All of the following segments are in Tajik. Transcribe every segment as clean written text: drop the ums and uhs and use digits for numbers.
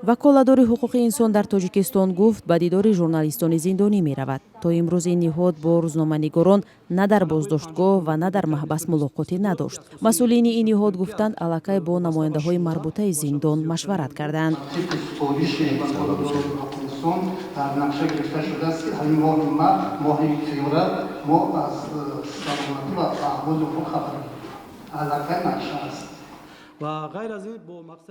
Ваколатдори ҳуқуқи инсон дар Тоҷикистон гуфт, ба дидори журналистони зиндонӣ меравад. То имрӯз ин ниҳод бо рӯзноманигорон на дар боздоштгоҳ ва на дар маҳбас мулоқотӣ надошт. Масъулини ин ниҳод гуфтанд, аллакай бо намояндаҳои марбутаи зиндон машварат кардаанд. Тибқи супориши ваколатдорони ҳуқуқи инсон дар нақша гирифта шудааст, ки ҳамин моҳи март, моҳи феврал мо аз саломатӣ ва аҳволи онҳо хабар гирем. Аллакай нақша аст.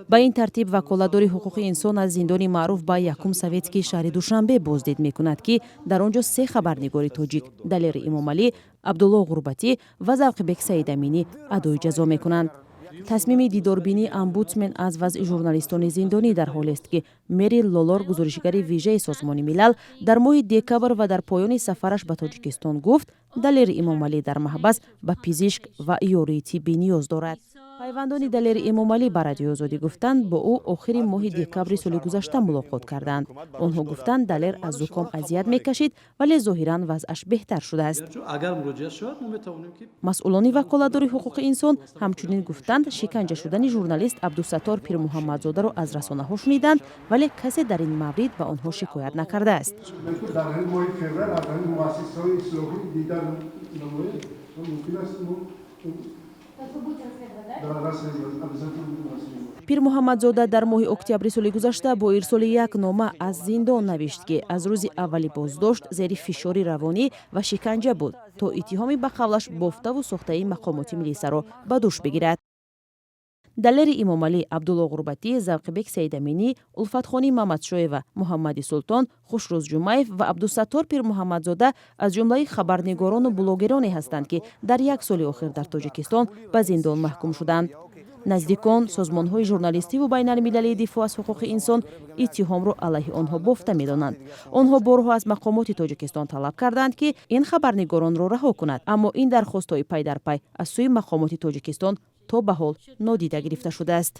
Ба ин тартиб, ваколатдори ҳуқуқи инсон аз зиндони маъруф ба Якум Советский шаҳри Душанбе боздид мекунад, ки дар он ҷо се хабарнигори тоҷик: Далери Эмомалӣ, Абдулло Ғурбатӣ ва Завқибек Саидаминӣ адои ҷазо мекунанд. Тасмими дидорбинии омбудсмен аз вазъи журналистони зиндонӣ дар ҳолест, ки Мери Лолор, гузоришгари вижаи Созмони Милал, дар моҳи декабр ва дар поёни сафараш ба Тоҷикистон гуфт, Далери Эмомалӣ дар маҳбас ба пизишк ва ёрии тиббӣ ниёз дорад. Пайвандони Далери Эмомалӣ ба Радиои Озодӣ гуфтанд, бо ӯ охири моҳи декабри соли гузашта мулоқот карданд. Онҳо гуфтанд, Далер аз зуком азият мекашид, вале зоҳиран вазъаш беҳтар шудааст. Масъулони ваколатдори ҳуқуқи инсон ҳамчунин гуфтанд, шиканҷа шудани журналист Абдусаттор Пирмуҳаммадзодаро аз расонаҳо шуниданд, вале касе дар ин маврид ба онҳо шикоят накардааст. Дар ҳамин моҳи феврал аз ҳамин муассисаҳои ислоҳӣ дида намоед, мумкин аст мо дар расм обязательно расм. Пирмуҳаммадзода дар моҳи октябри соли гузашта бо ирсоли як нома аз зиндон навишт, ки аз рӯзи аввали боздошт зери фишори равонӣ ва шиканҷа буд, то иттиҳоми ба қавлаш бофтаву сохтаи мақомоти милисаро ба дӯш бигирад. Далери Имомалӣ, Абдулло Ғурбатӣ, Завқибек Саидаминӣ, Улфатхонӣ Мамадшоева, Муҳаммади Султон, Хушрӯз Ҷумаев ва Абдусаттор Пирмуҳаммадзода аз ҷумлаи хабарнигорону блогероне ҳастанд, ки дар як соли охир дар Тоҷикистон ба зиндон маҳкум шуданд. Наздикон, созмонҳои журналистиву байналмилалии дифоъ аз ҳуқуқи инсон иттиҳомро алайҳи онҳо бофта медонанд. Онҳо борҳо аз мақомоти Тоҷикистон талаб карданд, ки ин хабарнигоронро раҳо кунад, аммо ин дархостҳои пай дар пай аз сӯи мақомоти Тоҷикистон то ба ҳол нодида гирифта шудааст.